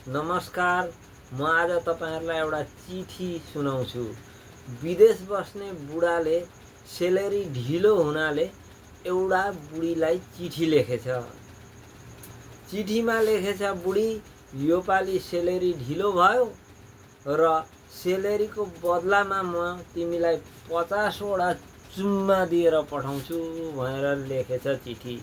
नमस्कार। म आज तपाईहरुलाई एउटा चिठी सुनाउँछु। विदेश बस्ने बुढाले सेलेरी ढिलो हुनाले एउटा बुढीलाई चिठी लेखेछ। चिठीमा लेखेछ, बुढी योपालि सेलेरी ढिलो भयो र सेलेरीको बदलामा म तिमीलाई 50 वटा चुम्मा दिएर पठाउँछु भनेर लेखेछ चिठी।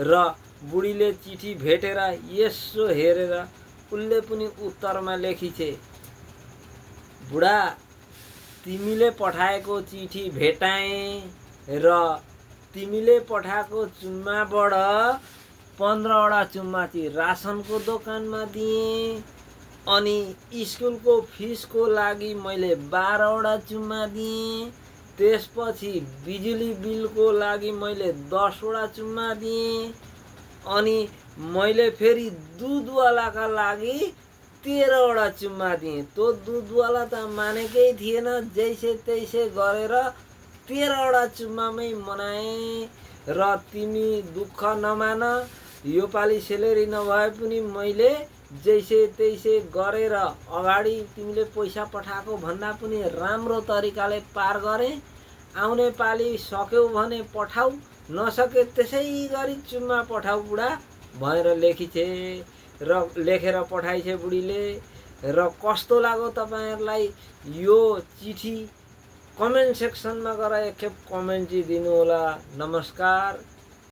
र बुढीले चिठी भेटेर यसो हेरेर उनले पनि उत्तरमा लेखिछे, बुढा तिमीले पठाएको चिठी भेटाएँ र तिमीले पठाएको चुम्माबाट 15 वटा चुम्मा चाहिँ रासनको दोकानमा दिएँ, अनि स्कुलको फिसको लागि मैले 12 वटा चुम्मा दिएँ, त्यसपछि बिजुली बिलको लागि मैले 10 वटा चुम्मा दिएँ, अनि मैले फेरि दुधवालाका लागि 13 वटा चुम्मा दिएँ। त्यो दुधवाला त मानेकै थिएन, जैसे तैसे गरेर 13 वटा चुम्मामै मनाएँ। र तिमी दुःख नमान, योपालि सेलेरी नभए पनि मैले जैसे तैसे गरेर अगाडि तिमीले पैसा पठाएको भन्दा पनि राम्रो तरिकाले पार गरेँ। आउने पालि सक्यौ भने पठाऊ, नसके त्यसै गरी चुम्मा पठाऊ बुढा भनेर लेखिछे र लेखेर पठाइछे बुढीले। र कस्तो लाग्यो तपाईहरुलाई यो चिठी? कमेन्ट सेक्सनमा गएर एकखेप कमेन्ट चाहिँ दिनु होला। नमस्कार।